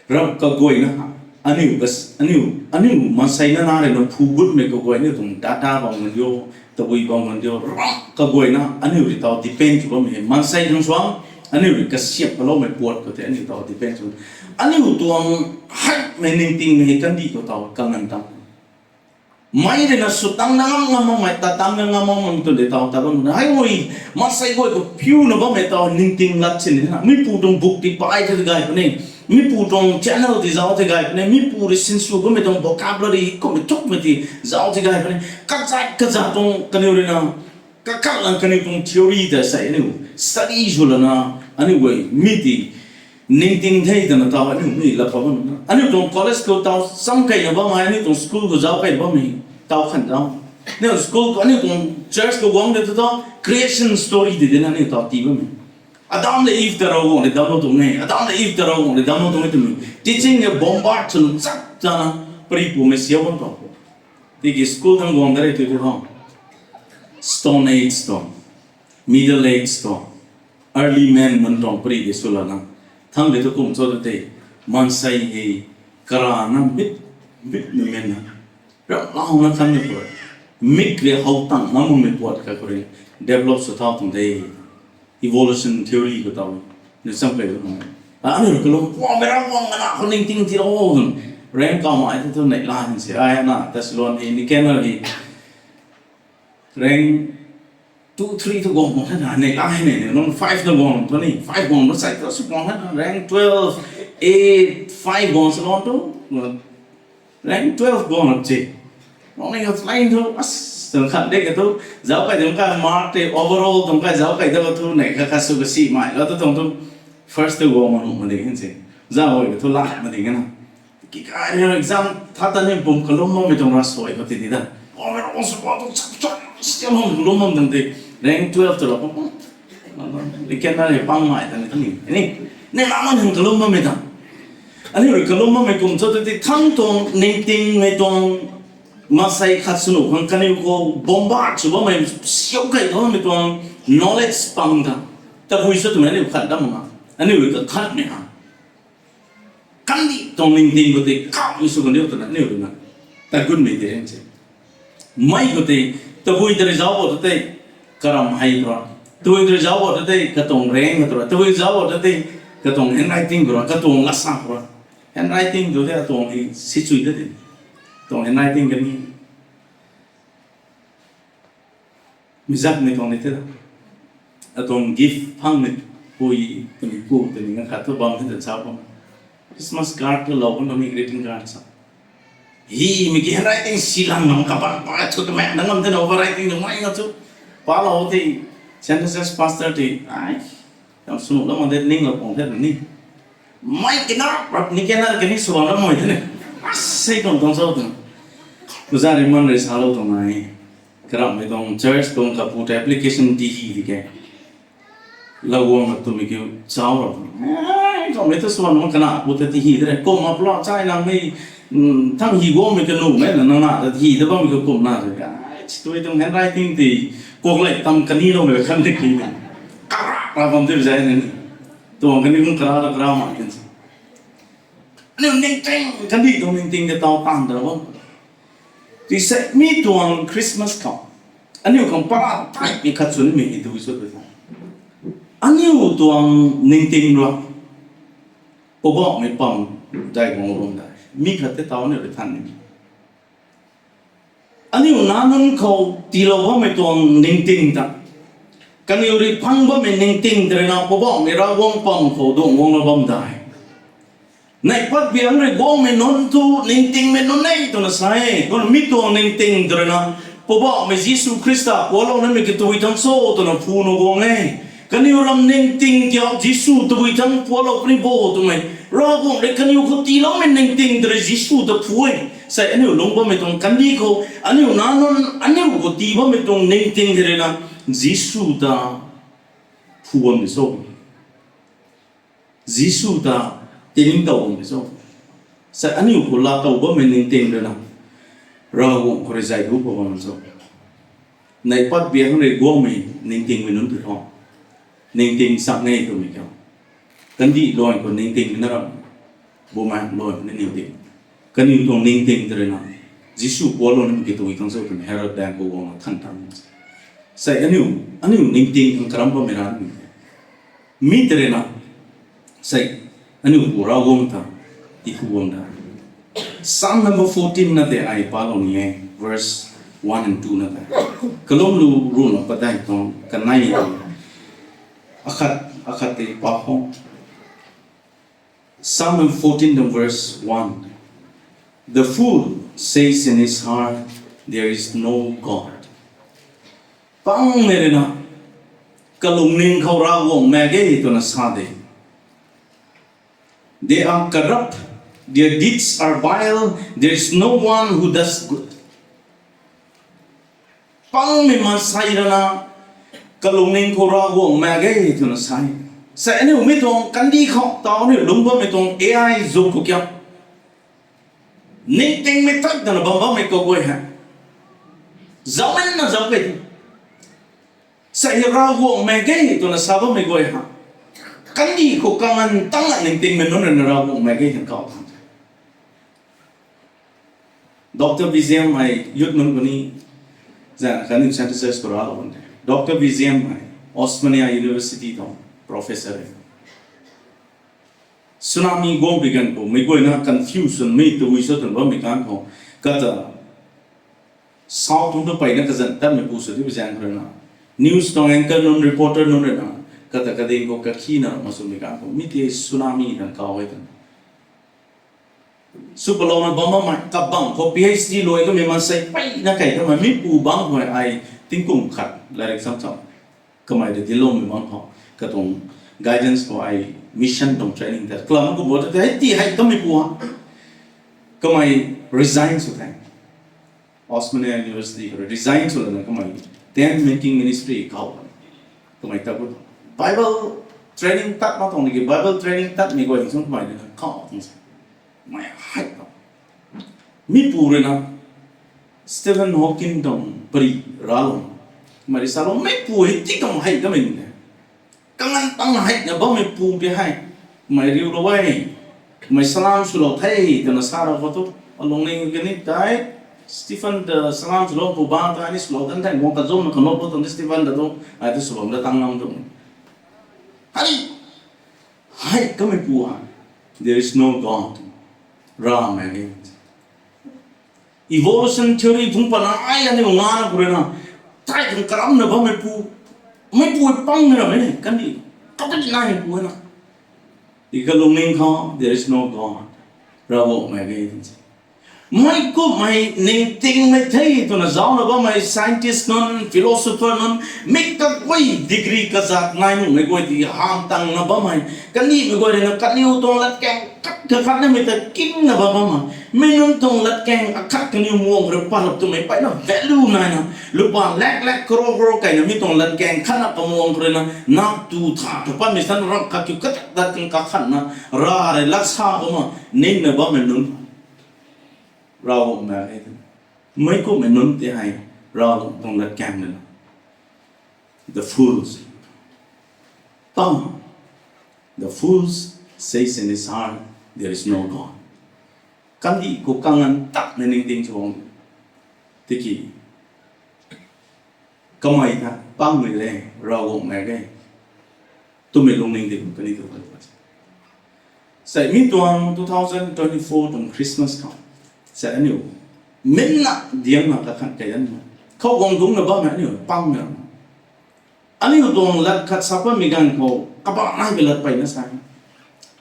Ram kaguayna, aniu kas-, aniu, aniu maansei na na rui na phu gutmei kaguay aniu tuang data bam ngan dio, tabui bam ngan dio, ram kaguayna, aniu rui tau depend sw bammei hei. Maansei tuang suang, aniu rui kasiam paloumei puat khou tei aniu tau depend sw. Aniu tuang hakmei ningtingmei hei kandih khou tau kangan tang. Mei rui na sw tang na ngam ngam makmei, ta tang na ngam ngam mak tu de tau ta bam na. Hei ui, maansei guay khou piuna bammei tau ningting lat sin na. Mipu tuang book ti pai the gay puni. Mipu tuang channel ti zauc the gay puni. Mipu rui sinsw bammei tuang vocabulary kummei thukmei ti zauc the gay puni. Kazat kazat tuang kaniw rui na. Kakak lang kaniw tuang theory ta sei aniu study sw lana, aniu guay mi ti ningting the twna tau aniu mi la pa bam na. Aniu tuang college khou tau cham kei na bammei, aniu tuang school khou zauc kei na bammei tau khan zauc. Aniu school khou, aniu tuang church khou guang de tu tau creation story ti de na aniu tau tii bammei. Adam le Eve ta Ravguangc rui damlou tuang e, Adam le Eve ta Ravguangc rui damlou tuang e twmei teaching e bombard swn chak chana pari pumei siau bam tuang. Tiki school thang guang da rei tu tu hang. Stone Age tuang, Middle Age tuang, Early Man man tuang pari de sw lana. Thang de tu kum cho tu tei, maansei hei karana mit, mit numen na. Ramlauna khan ni khou rui. Mik rui how tang na makmei puat kha khou rui develop sw thau tuang de. Evolution theory khou tau ni cham kei tu nung. Aniu rui kalum, Ravguangc mei Ravguangc mana khou ningting ti ro twn. Rank kau mai tu tu neihla hin se ai na, Thessalon hei, Nicanor hei. Rank two, three tu guang bam the na, neihla hei ne, nung five na guang tu ni, five guang tu sai tu sw guang the na, rank twelve, eight, five guang salon tu. Rank twelve guang rap che. Nung ni ka line thu, as, tang khat de ka thu, zauc kai tang kai mark tei overall tang kai zauc kai ta ka thu, nei kha kha sw ka si mai, la tu tang thu, first tu guang ma nuh ma ding hin se. Zauc kai ka thu lak ma ding na. Ki kai ni exam, tha ta ni bum kalum bammei tuang ra soi ka ti di da. Overall sw ka thu, chap chap, still hum kalum bam tang tei, rank twelve tu ra pum. Ni ken na ni pang mai ta ni thu ni. Ni, ni na man hum kalum bammei ta. Aniu rui kalum bammei kum cho tu tei thang tuang, ningtingmei tuang, maansei khat sw nuh khang kaniw khou bombard sw bammei, siau kai tho bammei tuang, knowledge pang ta. Tabui sw twmei aniu khat dam ma. Aniu rui kakhatmei ha. Kandih tuang ningting khou tei, kaumei sw kaniw twna aniu rui na. Tagunmei tei rin se. Mei khou tei, tabui ta rui zauc bo tu tei, karam hei khou ra. Tabui ta rui zauc bo tu tei, katuang rank khou ra. Tabui zauc bo tu tei, katuang handwriting khou ra, katuang lasa khou ra. Handwriting tu tei, atuang hei si chui ta tei. Tuang handwriting kani. Mi zakmei tuang ni tei. Atuang gift phangmei pui, twmei pu, twmei nga khat thu bam the tw sa bam. Christmas card tu lou bam ni greeting card sa. Hi, mi ki handwriting si lang lang kapat pa thu twmei na ngam the na overwriting na mai nga thu. Pa lou tei, Saint Joseph's pastor tei, ai, yam sw nuh lam de ning lou pang the ni. Mei kina rap ni kena kani swan ram mei tene. Asei tuang tuang cho tuang. Uza ri man ri salou tuang nai. Karamhmei tuang church tuang kapu ta application ti hi di ke. Laguang na tumei kiu chau ram. Karamhmei tu swan ram kana pu ta ti hi de. Kum ma pla chai lang mei, thang hi guangmei kanu mei na nang na ta hi de bammei ka kum na de. Ai, tui tuang handwriting ti kok lei tam kani lou mei khan de ki. Kara ra bam de zai ne. Tuang kani kum kara la kara ma tin. Aniu ningting kandih tuang ningting ka tau tan da bam. Ti se mi tuang Christmas khou aniu khang para tai mi khat chwn mi hi tu sw tu. Aniu tuang ningting ra Poubauhmei pam dai guang bam dai. Mi khat te tau aniu rui than ni. Aniu nac nunc khou tiilou bammei tuang ningting ta, kaniw rui phang bammei ningting ta rui na Poubauhmei Ravguangc pam khou duang guanglou bam dai. Neih pat biang rui guangmei nunc thu ningtingmei nunc e twna sa e. Kumna mi tuang ningting ta rui na Poubauhmei Jisu Khrista pualou namei katui thang cho twna phu na guang e. Kaniw ram ningting kiu Jisu tabui thang pualou puni bo twmei Ravguangc rui kaniw khou tiiloumei ningting ta rui Jisu ta phu e. Sei aniu lungc bammei tuang kandih khou aniu nac nunc aniu khou tii bammei tuang ningting ta rui na Jisu ta phu bammei cho, Jisu ta tiningtow bammei cho, sei aniu khou laatow bammei ningting rui na Ravguangc khou rui zay du khou bammei cho. Neih pat biang rui guangmei ningtingmei nunc tei thu ningting sak nge twmei kiu, kandih luan khou ningtingmei na ram, bumaeng luan khou ni ningting, kaniw tuang ningting ta rui na Jisu pualou namei katui thang cho twna Herod daeng khou guangna than tan. Sei aniu, aniu ningting khang karam bammei ra ni. Mi ta rui na sei aniu pu Ravguangc ta tihu bam da. Psalm number fourteen na tei ai palou ni e, verse one and two na tei. Kalum lu runa padeih tuang kanei tuang akhat, akhat tei pa khou. Psalm fourteen, the verse one. The fool says in his heart, "There is no God." Pangmei rui na kalungning khou Ravguangc maek ge twna sa de. They are corrupt, their deeds are vile, there is no one who does good. Pangmei maansei rui na kalungning khou Ravguangc maek ge twna sa e. Sei aniu mi tuang kandih khou tau aniu lungc bammei tuang A I zuk khou kiu ningtingmei tat dana bam bammei kaguay hei zauc na zauc kei tu. Sei Ravguangc maek ge twna sa bammei guay ha, kandih khou kanganv tangna ningtingmei nunc rui na Ravguangc maek ge twna kau tang. Doctor B J M ai youth nunc khou ni zan khatni synthesis khou ralou bam de. Doctor B J M ai Osmania University tuang professor e. Tsunami guang pi ganv khou meic guayna confusion mei tui cho twna bammei ganv khou, kata south tuang ta peyna kazanc tatmei pu sw ti pu zaeng khou rui na, news tuang anchor nunc, reporter nunc rui na, kata kading khou kakhina mak swmei ganv khou mi tei tsunami twna kau e twna sw palouna bam bammei kabang khou P H D luai kamei maansei peyna kei kamei mi pu bangc khou ai tingkum khat lairik cham cham kamei rui diloumei bangc khou, katuang guidance khou ai mission tuang training ta kalam kum bo ta tei hei ti hei kamei pu ha, kamei resign sw the. Osmania University khou resign sw lana kamei tent making ministry khou kamei ta ku Bible training tat ma tuang ni ki Bible training tatmei guay sung kamei rui na kau tuang se. Mei hei ta mi pu rui na Stephen Hawking tuang pari ralou, mari salou mei pu hei ti kam hei kamei ni kanganv tang heina bammei pu pi hei, mei riulou e, mei salam swlou the twna sa ra khou tu, alungning kani tei, Stephen ta salam swlou pu bang ta ni swlou dan thei guang kazumna kanop lou tuang Stephen ta tu, ai tu swlou da tang ngam tuang. Hei, hei kamei pu a, there is no God, Ravmaengc e. Evolution theory phung pana ai aniu ngana khou rui na, tei khang karamna bammei pu, mei pu pangmei rammei ni kandih, kapit nai pu na. I kalungning khou there is no God, Ravguangc maek ge twna se. Mei kumhmei ningtingmei the twna zaucna bammei scientist nunc, philosopher nunc, mi kaguay degree kazat nai nuhmei guay ti hang tangna bammei, kanihmei guay ruina kaniw tuang latkaeng khat kakhat namei ta kingna bam bammei, mi nunc tuang latkaeng akhat kaniw muang khou rui parap twmei peyna value naina, lupa lakh lakh crore crore kaina mi tuang latkaeng khatna kamuang khou ruina nap tu tha tu patmei san ram khat kiu katak dat kan kakhatna, ra rui lat sa kumna ningna bammei nunc Ravguangc mak e. Mei kumhmei nunc tei hei Ravguangc tuang latkaeng lana, the fools, tau, the fools says in his heart, there is no God. Kandih khou kanganv takna ningting chuang, tiki kamei tha pangmei le, Ravguangc mak e twmei lungning di kani tu kan. Sei mi tuang two thousand twenty-four tuang Christmas khou, sei aniu minna diangna kakhat kei dan khou guang dungcna bammei aniu pangmei, aniu tuang lat khat sa patmei ganv khou kabah nai bi lat peyna sa,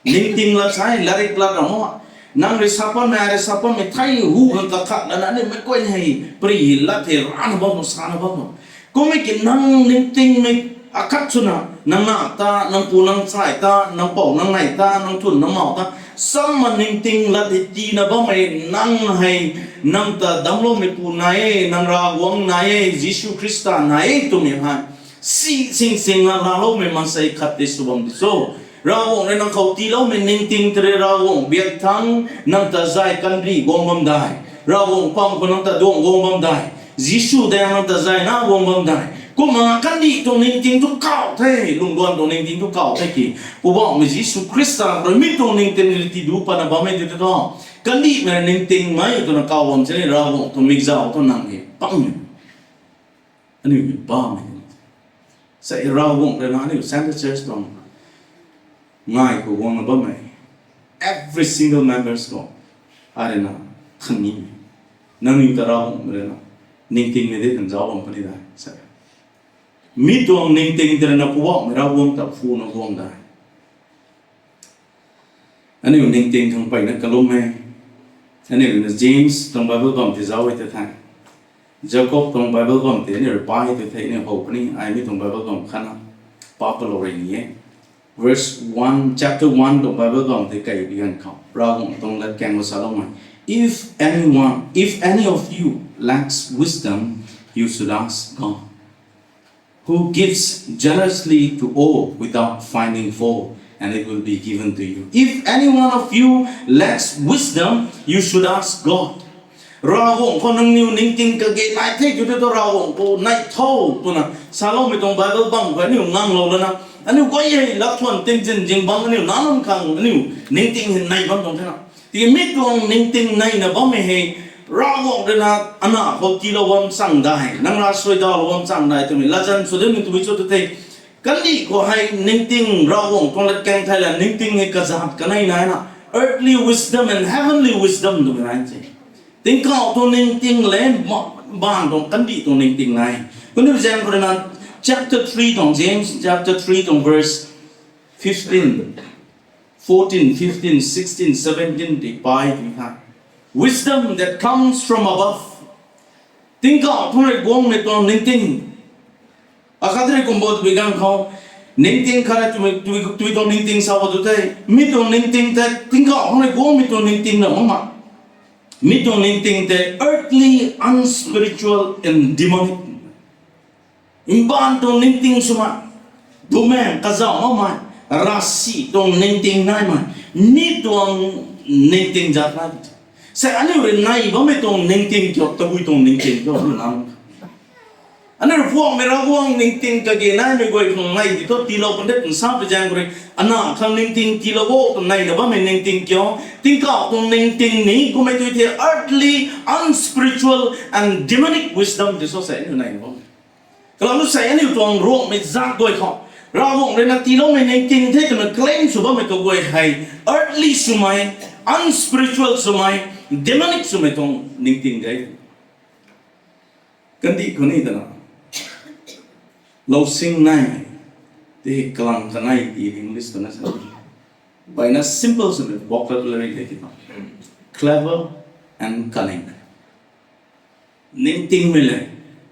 ningting lat sa, latrik lat ra mo, nang rui sa patmei, ai rui sa patmei thei hu khang kakhat lana aniu mei guay hei pary lat hei rana bam, sana bam. Kummei ki nang ningtingmei akhat swna, nang na ta, nang pu nang chai ta, nang pou nang nei ta, nang thun nang mau ta, samma ningting lat hei tiina bammei nang hei, nang ta damcloumeipu nai e, nang Ravguangc nai e, Jisu Khrista nai e twmei hei si sing singna laaloumei maansei khat tei sw bam di cho? Ravguangc rui nang khou tiiloumei ningting tei rui Ravguangc biak thangc nang ta zay kandih guang bam dai, Ravguangc pam khou nang ta duang guang bam dai, Jisu daeng nang ta zayna guang bam dai. Kumna kandih tuang ningting thu kauh the, lungduan tuang ningting thu kauh the ki, Poubauhmei Jisu Khrista rui mi tuang ningting rui tiiduc patna bammei tei thu, kandihmei ningtingmei twna kauh bam sini Ravguangc tuang mikzauc thu nang hei pangmei, aniu hei bammei. Sei Ravguangc rui na aniu Central Church tuang ngai khou guangna bammei every single members khou, ai rui na khanimei, nangniw ta Ravguangc rui na ningtingmei de kan zauc bam puni dai sei. Mi tuang ningting tei rui na Poubauhmei Ravguangc ta phuna guang dai. Aniu ningting khang peyna kalum e. Aniu rui na James tuang Bible bam tei zauc e tw the, Jacob tuang Bible bam tei aniu rui pa e tw the, aniu how puni, ai mi tuang Bible bam khatna pa palou rey ni e. Verse one, chapter one tuang Bible bam tei kei bi ganv khou Ravguangc tuang latkaeng khou saloumei, if anyone, if any of you lacks wisdom, you should ask God, who gives generously to all without finding fault, and it will be given to you. If any one of you lacks wisdom, you should ask God. Ravguangc khou nangniw ningting kage nai the tw tei thu Ravguangc khou nai tho twna saloumei tuang Bible bam khou aniu nganglou lana, aniu guay hei lakthuan tingzin zingbangc aniu nac nunc khang aniu ningting hei nai bam tuang thena, tiki mi tuang ningting neina bammei hei Ravguangc rui na ana khou tiilou bam chang dai, nang ra suaidawlou bam chang dai twmei latzan sw dinmei twmei cho tw tei, kandih khou hei ningting, Ravguangc tuang latkaeng thei la ningting hei kazat kanei nai na, earthly wisdom and heavenly wisdom twmei nai se. Tingkauh tuang ningting le, ma-, baanv tuang kandih tuang ningting nai. Kaniw zaeng khou rui na chapter three tuang, James chapter three tuang verse fifteen, fourteen, fifteen, sixteen, seventeen tei pai tw the. Wisdom that comes from above. Tingkauh thu rui guangmei tuang ningting. Akhat rui kum bo twbi ganv khou, ningting khat rui twmei, twmei, twmei tuang ningting sa bo tw tei, mi tuang ningting tei tingkauh thu rui guangmei tuang ningting na mak ma. Mi tuang ningting tei earthly, unspiritual and demonic. Mbaanv tuang ningting swmei, bumaeng kazauh makmei, ravsic tuang ningting naimei, mi tuang ningting zat nai. Sei aniu rui nai bammei tuang ningting kiu, tabui tuang ningting kiu aniu nang. Aniu rui Poubauhmei Ravguangc ningting kage naimei guay khang nai di thu tiilou pun de twna sa pui zaeng khou rui, ana khang ningting tiilou o twna neina bammei ningting kiu, tingkauh tuang ningting ni kummei tw the earthly, unspiritual and demonic wisdom tei so sei aniu nai bam. Kalam tu sei aniu tuang Ruangmei zaat guay khou, Ravguangc rui na tiiloumei ningting the twna claim sw bammei kaguay hei earthly swmei, unspiritual swmei, demonic swmei tuang ningting de. Kandih khou ni twna lousing nai, tei kalam kanei ti English twna sa. Mpeyna simple swmei vocabulary tei ti, clever, and cunning. Ningtingmei le,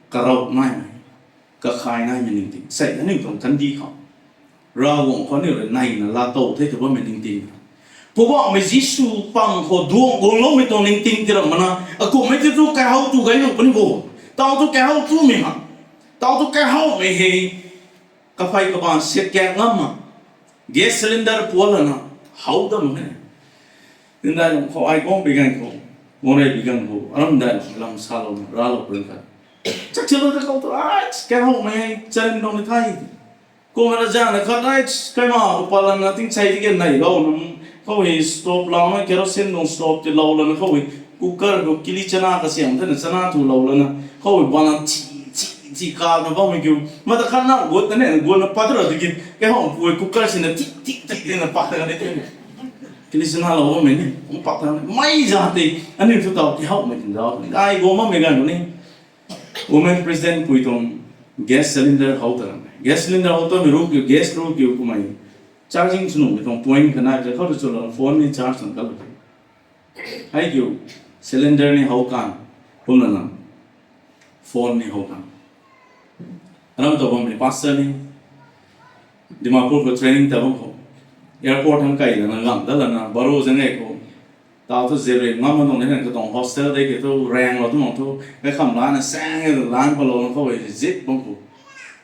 karou naimei, kakhai naimei ningting. Sei aniu tuang kandih khou, Ravguangc khou aniu rui neina laatow the tw bammei ningting. Poubauhmei Jisu pang khou duang guangloumei tuang ningting ti ram mana, akumhmei ti tu kaihow tu gay nuh puni bo. Tau tu kaihow tumei ha. Tau tu kaihowmei hei, kaphey kabaanv siat kak ngam ma. Gas cylinder puan lana, how dam he. Tindai lung khou ai guang pi ganv khou, guang rey pi ganv khou, aram dai lung lam salouna ralou pun khat, chakchilou ta khou tu, ai, kaihowmei hei, charin dong ni the. Kumna zana khat ai, kaima khou pat lana tingchei tiki neilouna, khou hei stove louna, kerosene tuang stove ti lou lana, khou hei cooker khou kili chana kasiam thena chana thu lou lana, khou hei bana chi, chi, chi kana bammei kiu. Mata khatna gut na ne, gut na pat ra tiki, kaihowpu hei cooker sina ti, ti, ti, ti na pat ta ni the. Kili chana lou bammei ni, kum pat ta ni. Mei za tei, aniu thu tau kaihowmei tin zau. Ai guang bammei ganv ni, women president pui tuang gas cylinder how ta ramei. Gas cylinder how tamei ru kiu, gas ru kiu kumei. Charging sw nuhmei tuang point kha nai, khou tu chulou phone ni charge sw kalou. Hei kiu, cylinder ni how kan, kumna na, phone ni how kan. Aram ta bammei pastor ni, Dimapur khou training ta bam khou, airport hang kai lana, gam dat lana, baro zang e khou, tau thu zip rim ngam nung ni katuang hostel de ki thu, ranglou tu mang thu, kaikham lana, sang e lan palou khou zip bam khou,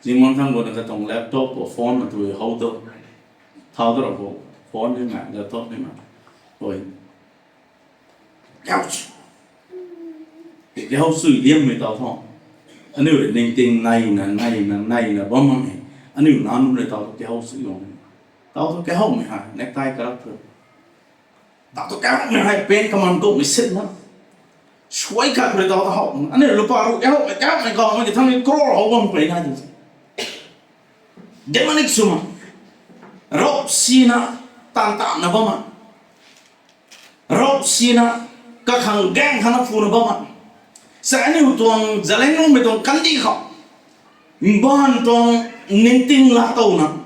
zingmang thang guna katuang laptop khou phone na tu how tu, thau tu ra khou, phone ni ma, laptop ni ma, oi. Kaihou sui, kaihou sui liammei tau thu, aniu rui ningting neina, neina, neina bam mak e. Aniu nac nunc rui tau thu kaihou sui guang, tau thu kaihowmei hei necktie karap thu, tau thu kaihowmei hei pen kaman kumhmei sinna, suai khat rui tau thu how, aniu lupa ru kaihowmei, kaihowmei kawmei ki thangc ni crore how bam pey na tu, demonic swna, ravsina, taanv taanvna bam a, ravsina, kakhang gaeng khana phuna bam a. Sa aniu tuang Zeliangrongmei tuang kandih khou, mbaanv tuang ningting laatowna,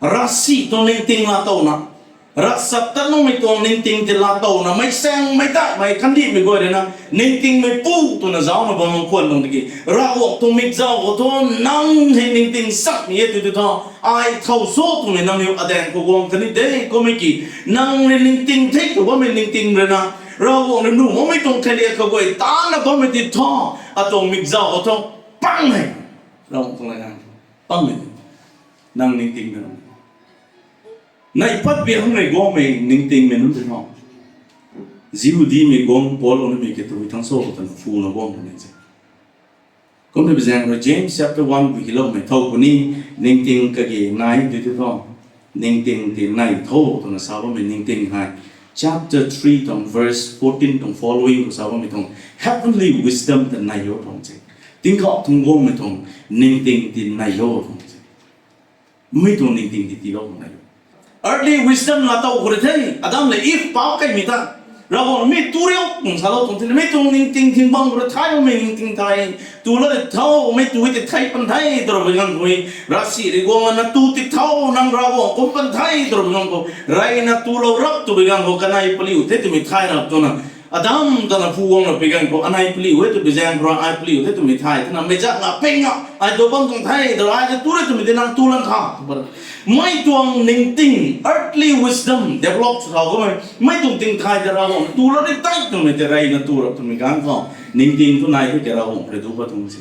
ravsic tuang ningting laatowna, ravchaptatloumei tuang ningting ti laatowna, meic saengmei tatmei kandihmei guay rui na, ningtingmei pu twna zaucna bam khwan tuang tiki, Ravguangc tuang mikzauc khou thu, nang hei ningting sakmei e tw tw thu, ai thow cho twmei nangniw adaeng khou guang kani de, kummei ki, nang rui ningting thei khou bammei ningting rui na, Ravguangc rui nuh makmei tuang theilia kaguay tana bammei ti thu, atuang mikzauc khou thu, pangmei, Ravguangc tuang lana, pangmei, nang ningting na, nai pat bi hang rui guangmei ningtingmei nunc tei thu, Jihudimei guang pualou nimei ki tei thangc cho twna phuna guang twmei se. Kumna bi zaeng rui James chapter one bui hiloumei thow puni, ningting kage nai tw tw thu, ningting ti nai tho twna sa bammei ningting hei, chapter three tuang verse fourteen tuang following khou sa bammei tuang, heavenly wisdom ta nai o tuang se. Tingkauh tuang guangmei tuang ningting ti nai o tuang se. Mi tuang ningting ti tiilou khang nai o. Earthly wisdom laatow khou rui the, Adam le Eve pau kaimei ta, Ravguangc mi tu riu kum salou tuang the, mi tuang ningting thing bang khou rui thay bammei ningting thay, tu la ri tho, mi tu ti thei pan the twra bi ganv khou, ravsic rui guang lana tu ti tho, nang Ravguangc kum pan the twra bi ganv khou, reyna tulou rap tw bi ganv khou, kanei paliu the twmei thay rap twna, Adam tana phu guang rap bi ganv khou, anei paliu e tw bi zaeng khou, ai paliu the twmei thay twna, meic zak na ping a, ai tu bam tuang the twra, ai tu ri twmei ti nang tu lan tha. Mei tuang ningting, earthly wisdom develop sw thau kamei, mei tuang ting thay ta Ravguangc tu lan ri tei twmei tei reyna tu rap twmei ganv khou, ningting tu nai the ke Ravguangc rui tu pat tuang se.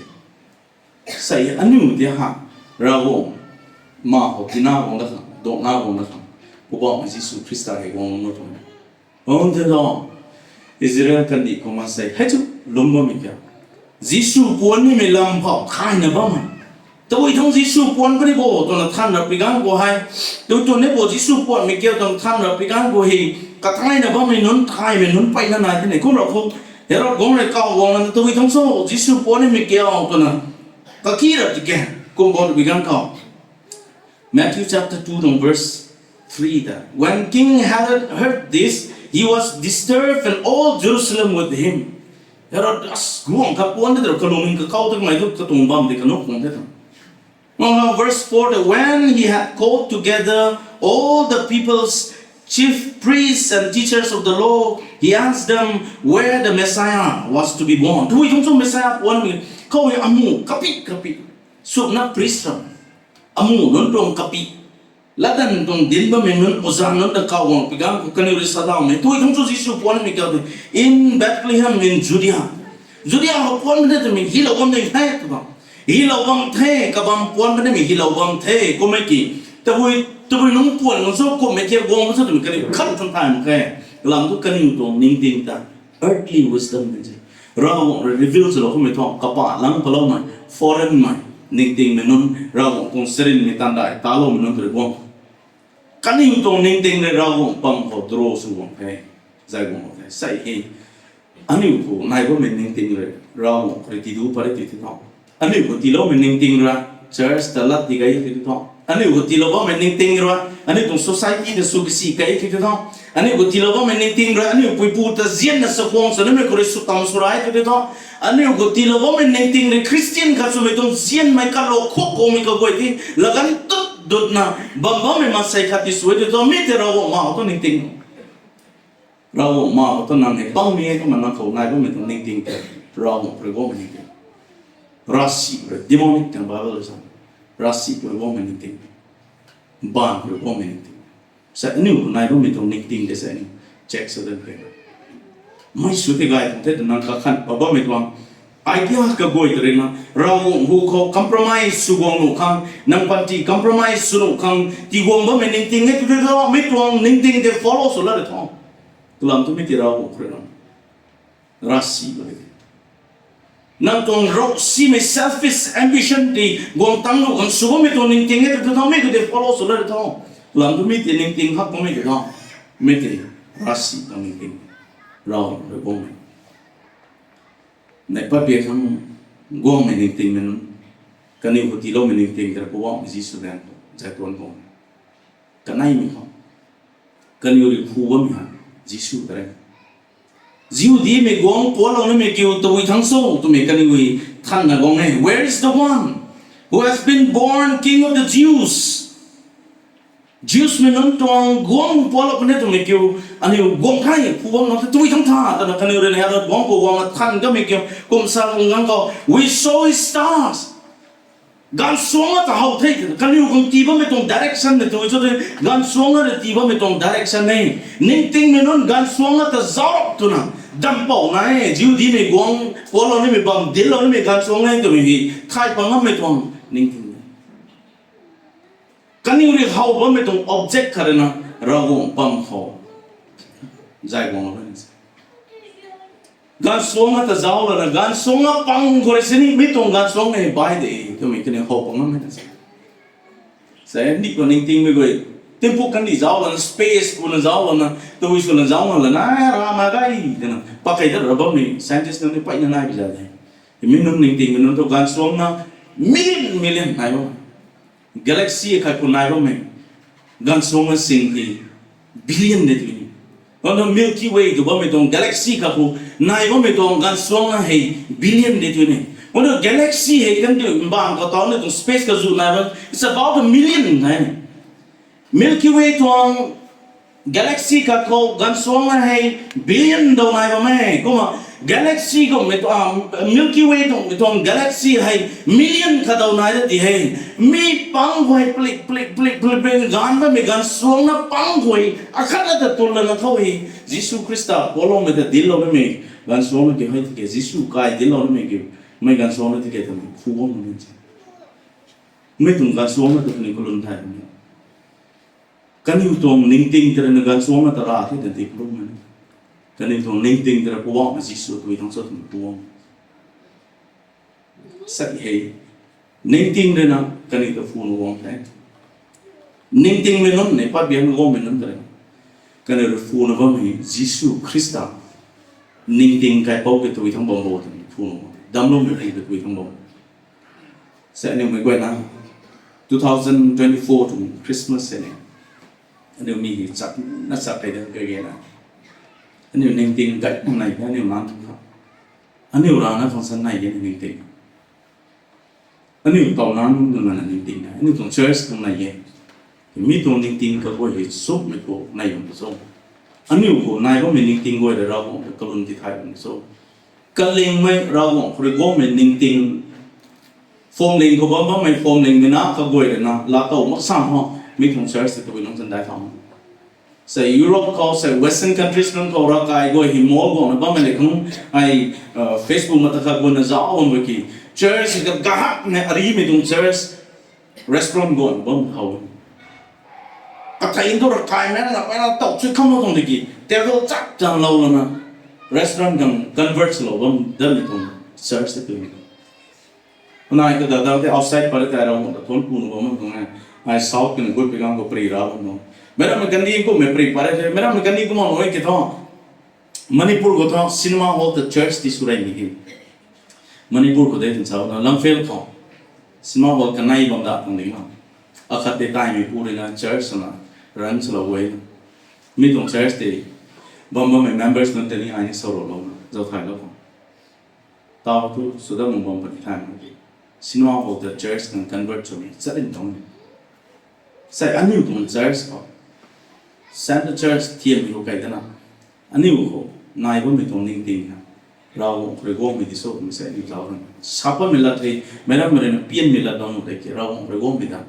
Sei aniu ti ha, Ravguangc ma khou tina guang da khang, duangna guang da khang, Poubauhmei Jisu Khrista hei guang lung na tuang. Bam the tho, Israel kandih khou maansei hei chu lum bammei kiu, Jisu puan nimei lam phou thayna bammei. Tabui thangc Jisu puan puni bo twna than rap pi ganv khou hei, tu twn ni bo Jisu puanmei kiu twna than rap pi ganv khou hei, kathayna bammei nunc, thaymei nunc peyna nai the ni. Kum rap khou, Herod guangc rui kaw guang lana tabui thangc cho Jisu puan nimei kiu twna kaki rap ti ke, kum bo tw bi ganv khou. Matthew chapter two tuang verse three ta, when King Herod heard this, he was disturbed and all Jerusalem with him. Herod as guang kha puan de tw kalung ning kakau ta kamei tu katuang bam de kanu khang the ta. Verse four ta, when he had called together all the peoples chief priests and teachers of the law, he asked them where the Messiah was to be born. Tui thang cho Messiah puanmei khou hei amu kapi kapi. Suna priest ram. Amu nunc tuang kapi. Latdanv tuang dinc bammei nunc, oza nunc ta kaw guang pi ganv khou kaniw rui sa daumei. Tui thang cho Jisu puanmei kau de. In Bethlehem in Judea. Judea khou puan bam the twmei hilou bam de the tw bam. Hilou bam the, kabam puan bam de mei hilou bam the, kummei ki. Tabui, tabui nunc puan nunc cho kummei thiak guang cho twmei kaniw khat than thay mak khe. Kalam thu kaniw tuang ningting ta earthly wisdom nai se. Ravguangc rui reveal swlou kummei thu, kapa lang paloumei, foreign mei, ningtingmei nunc, Ravguangc tuang charynmei tandai taloumei nunc tw rui guang. Kaniw tuang ningting rui Ravguangc pam khou draw sw guang the, zay guang the, sei hei. Aniu khou nai bammei ningting rui Ravguangc khou rui tiidu pat ri ti ti tho. Aniu khou tiiloumei ningting rui church ta lat ti kai ti ti tho. Aniu khou tiilou bammei ningting rui, aniu tuang society ta sw kasi kai ti ti tho. Aniu khou tiilou bammei ningting rui, aniu puipu ta zianna sakhwang sw nimei khou rui sw tam sw rai ti ti tho. Aniu khou tiilou bammei ningting rui Christian khat swmei tuang zianmei kalou khuk khukmei kaguay ti laganv tut dutna bam bammei maansei khat ti sw ti tho. Mi tei Ravguangc ma khou tu ningting Ravguangc ma khou tu nang hei bangmei e kumna nang khou nai bammei tuang ningting tei Ravguangc rui guangmei ningting. Ravsic rui, demonic tuang Bible rui sa. Ravsic rui guangmei ningting. Baanv rui guangmei ningting. Sa aniu khou nai bammei tuang ningting tei sa aniu check sw dan khe. Mei sw tei gay tuang the tw nang kakhan pa bammei tuang idea kaguay ta rui na, Ravguangc hu khou compromise sw guang nuh khang, nang panty compromise sw nuh khang tiguang bammei ningting e tw tei tho, mi tuang ningting tei follow sw la de tho. Kalam thu mi tei Ravguangc khou rui na ravsic ba de. Nang tuang ravsimei selfish ambition tei guang tang nuh khang sw bammei tuang ningting e tw tei tho, mi tei follow sw la de tho. Kalam thu mi tei ningting hak bammei tei tho. Mi tei ravsic tuang ningting. Ravguangc rui guangmei. Neih pat biak khang guangmei ningtingmei nunc, kaniw khou tiiloumei ningting tei rui Poubauhmei Jisu daeng khou zay tuan guang. Kaneimei khou kaniw rui phu bammei ha, Jisu ta rui, Jihudimei guangc puatlou nimei kiu tabui thang cho twmei kaniw rui thanna guang e. Where is the one who has been born King of the Jews? Jewsmei nunc tuang guangc puatlou puni twmei kiu aniu guang the, phu bam nang the, tabui thang tha twna kaniw rui na Herod guangc khou guangna than kamei kiu kum sa guang ganv khou, we saw his stars. Gaanvsuangc na ta how the twna kaniw khang tii bammei tuang direction mei tw cho tei, gaanvsuangc na rui tii bammei tuang direction e. Ningtingmei nunc gaanvsuangc na ta zauc twna dampouh nai e, Jihudimei guangc puatlou nimei bam dinclou nimei gaanvsuangc e twmei hei thay pat ngammei tuang ningting e. Kaniw rui how bammei tuang object khat rui na Ravguangc pam khou zay guang lana, gaanvsuangc na ta zauc lana, gaanvsuangc na pang khou rui sini mi tuang gaanvsuangc na hei bai de twmei kaniw how pat ngammei na se. Sa ndih khou ningtingmei guay, timpuk kandih zauc lana, space khou na zauc lana, tabui swna zauc nga lana, rana gay twna pakei dat ra bammei scientist nunc ni peyna nai pi za de. Mi nunc ningtingmei nunc thu gaanvsuangc na million million nai bam, galaxy khat khou nai bammei gaanvsuangc na sing hei billion de tw ni. Kum thu Milky Way tw bammei tuang galaxy khat khou nai bammei tuang gaanvsuangc na hei billion de tw ni. Kum thu galaxy hei kan tei mbaanv khou tau ni tuang space kazu nai bam, it's about a million nai. Milky Way tuang galaxy khat khou gaanvsuangc na hei billion daw nai bam e. Kumna galaxy kummei tuang, Milky Way tuang, tuang galaxy hei million khat daw nai ta ti hei, mi pang khou hei plik plik plik plik plik gaanv bammei gaanvsuangc na pang khou hei akhat na ta tun lana khou hei Jisu Khrista puatloumei ta dinclou nimei gaanvsuangc na kiu hei tiki, Jisu kai dinclou nimei kiu, mei gaanvsuangc na tiki twmei phu bam nang se. Mi tuang gaanvsuangc na tu kaniw kalum thay ni. Kaniw tuang ningting tei rui na gaanvsuangc na ta ra the twna ti kalum e. Kaniw tuang ningting tei rui Poubauhmei Jisu tabui thang cho twmei phu bam. Sa hei, ningting rui na kaniw ta phuna guang the. Ningtingmei nunc, neih pat biak na guangmei nunc tei rui kaniw rui phuna bammei Jisu Khrista ningting kaipouc ke tabui thang bam bo twmei phuna guang, damcloumei pu ke tabui thang bam. Sa aniu mei guayna two thousand twenty-four tuang Christmas hei ni, aniu mi hei chakna chak kei dan kage na, aniu ningting gay nai the, aniu nang tuang kha, aniu rana tuang san nai e ningting. Aniu taw nang nunc nana ningting nai, aniu tuang church tuang nai e. Mi tuang ningting kaguay hei sumei khou nai bam cho. Aniu khou nai bammei ningting guay rui Ravguangc ta kalum tithay bam cho. Kalingmei Ravguangc khou rui guangmei ningting, phwamling khou bam bammei phwamling mei na kaguay rui na laatow mak sam ho, mi tuang church tei tabui nung chan dai tha. Sei Europe khou, sei Western countries nunc khou ravkai guay hei mall guangna bammei le khang ai, Facebook mata khat guangna zauc bam ki, church ka gahak ne arimei tuang church, restaurant guangna bam khou kathei thu ravkai mei na mei na tow chui kham tuang tiki table chak chang lou lana restaurant khang convert lou bam datmei tuang church tei. Nai ta da da tei outside pare tei Ravguangc ta thuanc kuna bam tuang e. Ai South kina gut pi gang khou pari ra bam tuang. Meic rammei kandih kummei pari pare the, meic rammei kandih kumna nai ki thu Manipur khou thu cinema hall ta church ti sw rey ni he. Manipur khou de tin sau na Lamphel khou cinema hall kanei bam da tuang ding na. Akhat tei taimei pu rui na church na run salou guay na. Mi tuang church tei bam bammei members nunc tei ni ai ni saulou lou na zauc thaylou khou tau thu sw dat mak bam pati thay mak e. Cinema hall ta church khang convert swmei chat in tuang e. Sei aniu tuang church khou, Central Church thiammei khou kai dana, aniu khou nai bammei tuang ningting na Ravguangc khou rui guangmei ti sw kummei sei aniu zauc kan sa patmei lat hei, meic rammei rui na pianmei lat bam nuh tei ki Ravguangc khou rui guangmei ta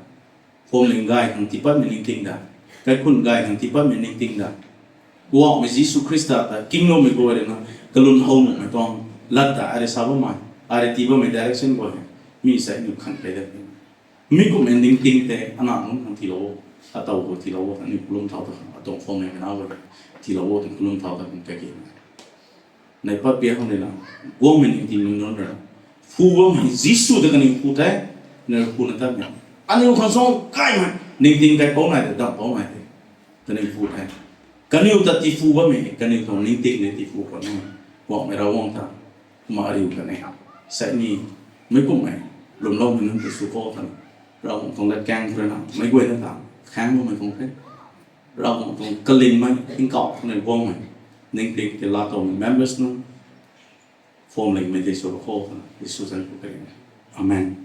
phwamling gay khang tiipatmei ningting ta, kaikhunc gay khang tiipatmei ningting ta, Poubauhmei Jisu Khrista ta kingloumei guay rui na kalum how nuhmei tuang lat ta ai rui sa bammei, ai rui tii bammei direction guay hei mi sei aniu khan kai dat e. Mi kummei ningting tei ana nunc khang tiilou, atow khou tiilou o, aniu kalum thau ta khang, atuang phwamling na guay tiilou o, tuang kalum thau ta khang kai ki nai pat pia khang rui na, guangmei ningting nunc rui na phu bammei Jisu ta kaniw phu the, na phu na tatmei, aniu khang suang kaimei ningting kaipouc nai tei, dampouc nai tei kaniw phu the. Kaniw ta tii phu bammei, kaniw tuang ningting ni tii phu khwan e. Guangmei Ravguangc ta kumna ariu kan e. Sei ni meic kummei lwmloumei nunc ta sw khou tana, Ravguangc tuang latkaeng khou rui na meic guayna ta khaeng bammei tuang the. Ravguangc tuang kalingmei, tingkauh khou ni guangmei ningting tei laatowmei members nunc phwamlingmei tei sw khou tana Jisu zanc khou kai e. Amen.